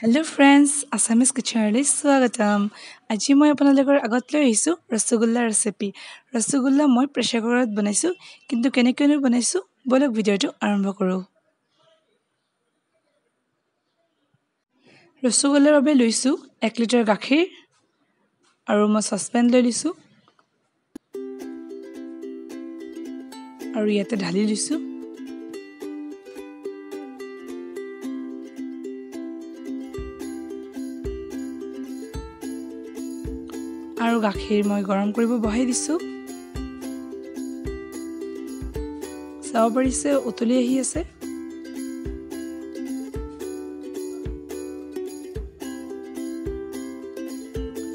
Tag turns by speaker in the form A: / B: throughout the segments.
A: Hello' friends, Assamese কিচেনলৈ স্বাগতম। আজি মই আপোনালোকৰ আগত লৈ আহিছোঁ ৰসগোল্লা ৰেচিপি। ৰসগোল্লা মই প্ৰেছাৰ কুকাৰত বনাইছোঁ, কিন্তু কেনেকৈনো বনাইছোঁ ব'লক ভিডিঅ'টো আৰম্ভ কৰোঁ। ৰসগোল্লাৰ বাবে লৈছোঁ 1 লিটাৰ গাখীৰ আৰু মই চচপেন লৈ লৈছোঁ আৰু ইয়াতে ঢালি লৈছোঁ। আৰু গাখীৰ মই গৰম কৰিব বহাই দিছোঁ। চাব পাৰিছে উতলি আহি আছে।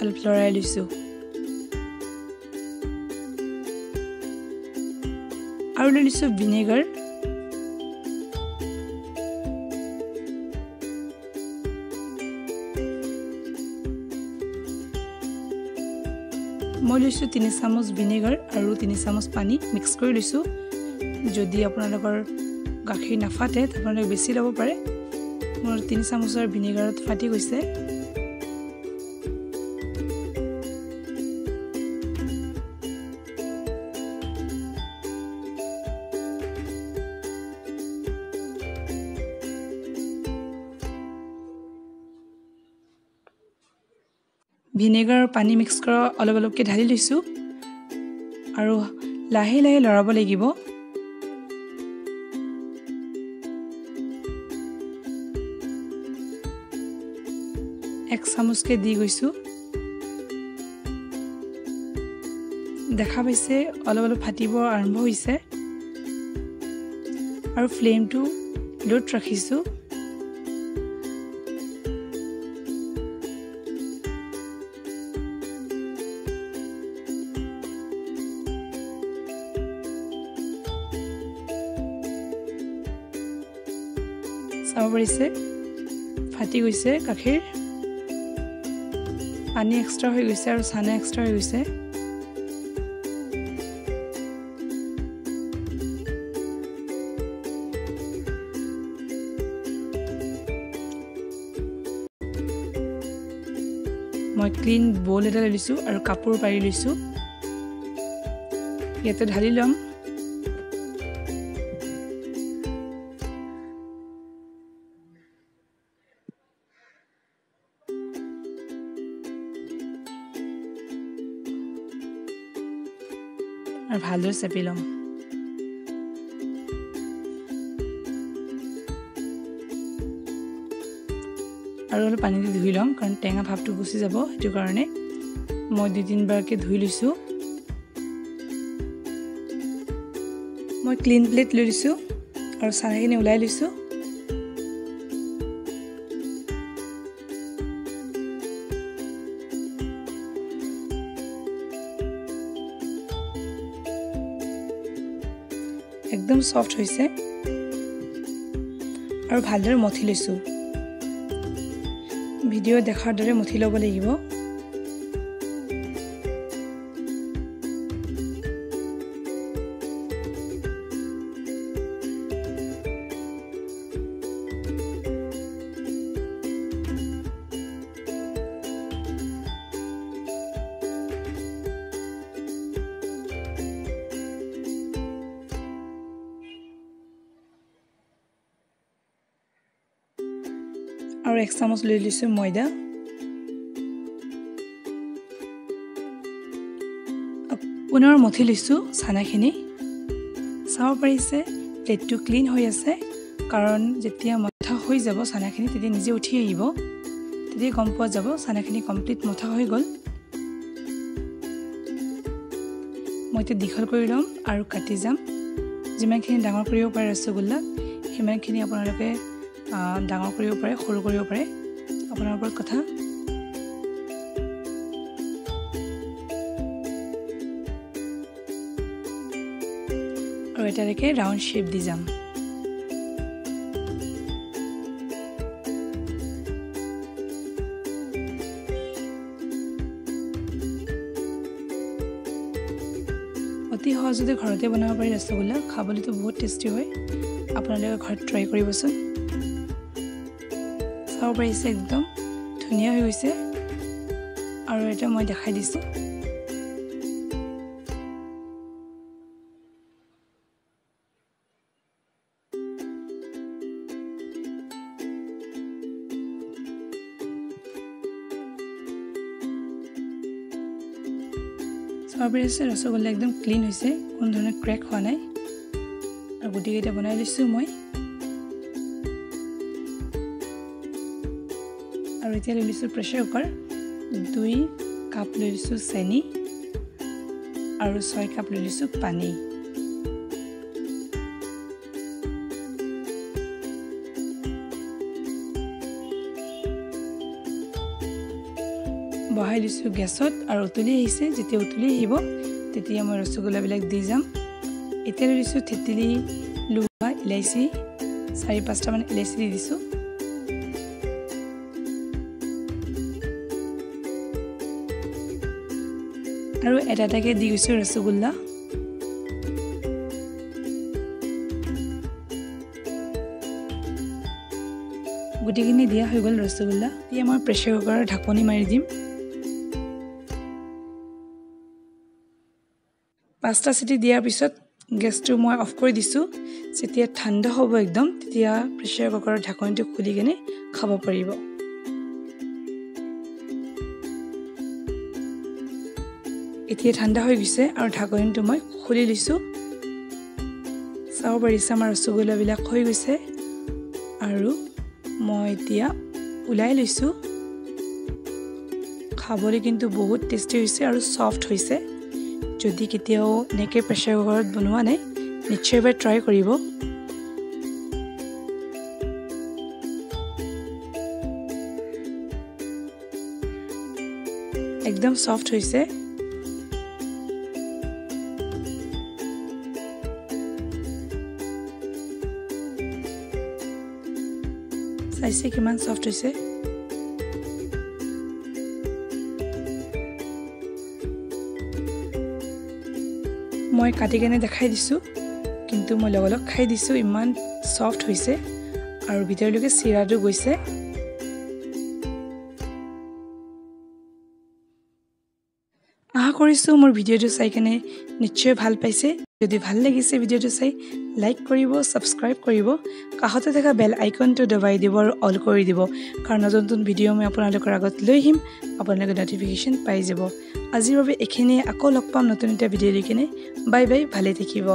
A: অলপ লৰাই লৈছোঁ আৰু লৈ লৈছোঁ ভিনেগাৰ। মই লৈছোঁ 3 চামুচ ভিনেগাৰ আৰু 3 চামুচ পানী মিক্স কৰি লৈছোঁ। যদি আপোনালোকৰ গাখীৰ নাফাটে আপোনালোকে বেছি ল'ব পাৰে। মোৰ 3 চামুচৰ ভিনেগাৰত ফাটি গৈছে। ভিনেগাৰ পানী মিক্স কৰা অলপ অলপকৈ ঢালি লৈছোঁ আৰু লাহে লাহে লৰাব লাগিব। এক চামুচকৈ দি গৈছোঁ। দেখা পাইছে অলপ অলপ ফাটিব আৰম্ভ হৈছে আৰু ফ্লেমটো লোত ৰাখিছোঁ। চাব পাৰিছে ফাটি গৈছে গাখীৰ, পানী এক্সট্ৰা হৈ গৈছে আৰু চানা এক্সট্ৰা হৈ গৈছে। মই ক্লিন বল এটা লৈ লৈছোঁ আৰু কাপোৰ পাৰি লৈছোঁ, ইয়াতে ঢালি ল'ম। আৰু ভালদৰে চেপি ল'ম। আৰু অলপ পানী দি ধুই ল'ম, কাৰণ টেঙা ভাৱটো গুচি যাব, সেইটো কাৰণে মই 2-3 বাৰকৈ ধুই লৈছোঁ। মই ক্লিন প্লেট লৈ লৈছোঁ আৰু চানাখিনি ওলাই লৈছোঁ। একদম চফ্ট হৈছে আৰু ভালদৰে মঠি লৈছোঁ। ভিডিঅ' দেখাৰ দৰে মঠি ল'ব লাগিব। আৰু 1 চামুচ লৈ লৈছোঁ ময়দা। পুনৰ মঠি লৈছোঁ চানাখিনি। চাব পাৰিছে প্লেটটো ক্লিন হৈ আছে, কাৰণ যেতিয়া মঠা হৈ যাব চানাখিনি তেতিয়া নিজে উঠি আহিব, তেতিয়া গম পোৱা যাব চানাখিনি কমপ্লিট মঠা হৈ গ'ল। মই এতিয়া দীঘল কৰি ল'ম আৰু কাটি যাম। যিমানখিনি ডাঙৰ কৰিব পাৰে ৰসগোল্লা সিমানখিনি আপোনালোকে ডাঙৰ কৰিব পাৰে, সৰু কৰিব পাৰে, আপোনাৰ ওপৰত কথা। আৰু এটালৈকে ৰাউণ্ড শ্বেপ দি যাম। অতি সহজতে ঘৰতে বনাব পাৰি ৰসগোল্লা, খাবলৈতো বহুত টেষ্টি হয়। আপোনালোকে ঘৰত ট্ৰাই কৰিবচোন। চাব পাৰিছে একদম ধুনীয়া হৈ গৈছে। আৰু এটা মই দেখাই দিছোঁ। চাব পাৰিছে ৰসগোল্লা একদম ক্লিন হৈছে, কোনো ধৰণৰ ক্ৰেক হোৱা নাই। আৰু গোটেইকেইটা বনাই লৈছোঁ মই। আৰু এতিয়া লৈ লৈছোঁ প্ৰেছাৰ কুকাৰ, 2 কাপ লৈ লৈছোঁ চেনি আৰু 6 কাপ লৈ লৈছোঁ পানী। বহাই দিছোঁ গেছত আৰু উতলি আহিছে। যেতিয়া উতলি আহিব তেতিয়া মই ৰসগোল্লাবিলাক দি যাম। এতিয়া লৈ দিছোঁ থেতেলি লোৱা ইলাচি, 4-5টামান ইলাচি দি দিছোঁ। আৰু এটা এটাকৈ দি গৈছোঁ ৰসগোল্লা। গোটেইখিনি দিয়া হৈ গ'ল ৰসগোল্লা। এতিয়া মই প্ৰেছাৰ কুকাৰৰ ঢাকনি মাৰি দিম। 5টা চিটি দিয়াৰ পিছত গেছটো মই অফ কৰি দিছোঁ। যেতিয়া ঠাণ্ডা হ'ব একদম তেতিয়া প্ৰেছাৰ কুকাৰৰ ঢাকনিটো খুলি কেনে খাব পাৰিব। এতিয়া ঠাণ্ডা হৈ গৈছে আৰু ঢাকনিটো মই খুলি লৈছোঁ। চাব পাৰিছে আমাৰ ৰসগোল্লাবিলাক হৈ গৈছে আৰু মই এতিয়া ওলাই লৈছোঁ। খাবলৈ কিন্তু বহুত টেষ্টি হৈছে আৰু ছফ্ট হৈছে। যদি কেতিয়াও এনেকৈ প্ৰেছাৰ কুকাৰত বনোৱা নাই, নিশ্চয় এবাৰ ট্ৰাই কৰিব। একদম ছফ্ট হৈছে। চাইছে কিমান ছফ্ট হৈছে। মই কাটি কেনে দেখাই দিছোঁ, কিন্তু মই লগালগ খাই দিছোঁ, ইমান ছফ্ট হৈছে আৰু ভিতৰলৈকে চিৰাটো গৈছে। আশা কৰিছোঁ মোৰ ভিডিঅ'টো চাই কেনে নিশ্চয় ভাল পাইছে। যদি ভাল লাগিছে ভিডিঅ'টো চাই লাইক কৰিব, ছাবস্ক্ৰাইব কৰিব, কাষতে থকা বেল আইকনটো দবাই দিব আৰু অল কৰি দিব, কাৰণ নতুন নতুন ভিডিঅ' মই আপোনালোকৰ আগত লৈ আহিম, আপোনালোকে ন'টিফিকেশ্যন পাই যাব। আজিৰ বাবে এইখিনিয়ে, আকৌ লগ পাম নতুন এটা ভিডিঅ' লৈ কিনে। বাই বাই, ভালে থাকিব।